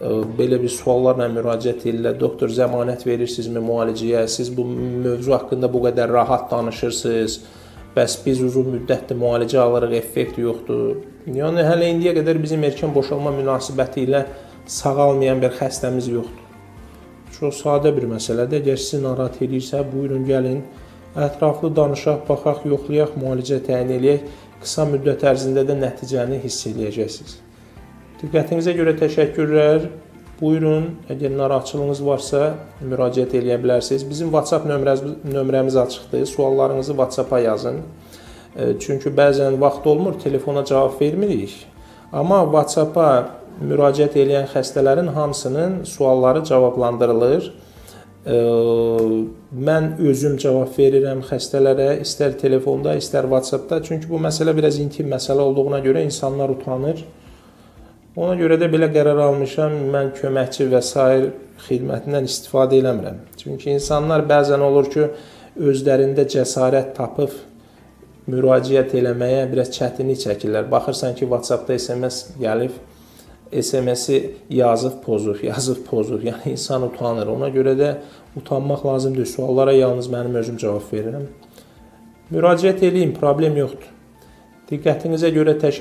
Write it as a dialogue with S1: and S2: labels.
S1: Belə bir suallarla müraciət edirlər. Doktor, zəmanət verirsinizmi müalicəyə? Siz bu mövzu haqqında bu qədər rahat danışırsınız. Bəs biz uzun müddətli müalicə alırıq, effekt yoxdur. Yəni hələ indiyə qədər bizim erkən boşalma münasibəti ilə sağalmayan bir xəstəmiz yoxdur. Çox sadə bir məsələdir. Əgər sizi narahat eləyirsə, buyurun gəlin, ətraflı danışaq, baxaq, yoxlayaq, müalicə təyin eləyək. Qısa müddət ərzində də nəticəni hiss eləyəcəksiniz. Diqqətinizə görə təşəkkürlər. Buyurun, əgər narahatçılığınız varsa, müraciət eləyə bilərsiniz. Bizim WhatsApp nömrəmiz açıqdır. Suallarınızı WhatsApp-a yazın. Çünki bəzən vaxt olmur, telefona cavab vermirik. Amma WhatsApp-a müraciət eləyən xəstələrin hamısının sualları cavablandırılır. Mən özüm cavab verirəm xəstələrə, istər telefonda, istər WhatsApp-da. Çünki bu məsələ biraz intim məsələ olduğuna görə insanlar utanır. Ona görə də belə qərar almışam, mən köməkçi və sair xidmətindən istifadə eləmirəm. Çünki insanlar bəzən olur ki, özlərində cəsarət tapıb müraciət eləməyə biraz çətinlik çəkirlər. Baxırsan ki, WhatsApp-da SMS gəlib, SMS-i yazıb pozur, yazıb pozur. Yəni insan utanır. Ona görə də utanmaq lazım deyil. Suallara yalnız mənim özüm cavab verirəm. Müraciət eləyin, problem yoxdur. Diqqətinizə görə təşəkkür.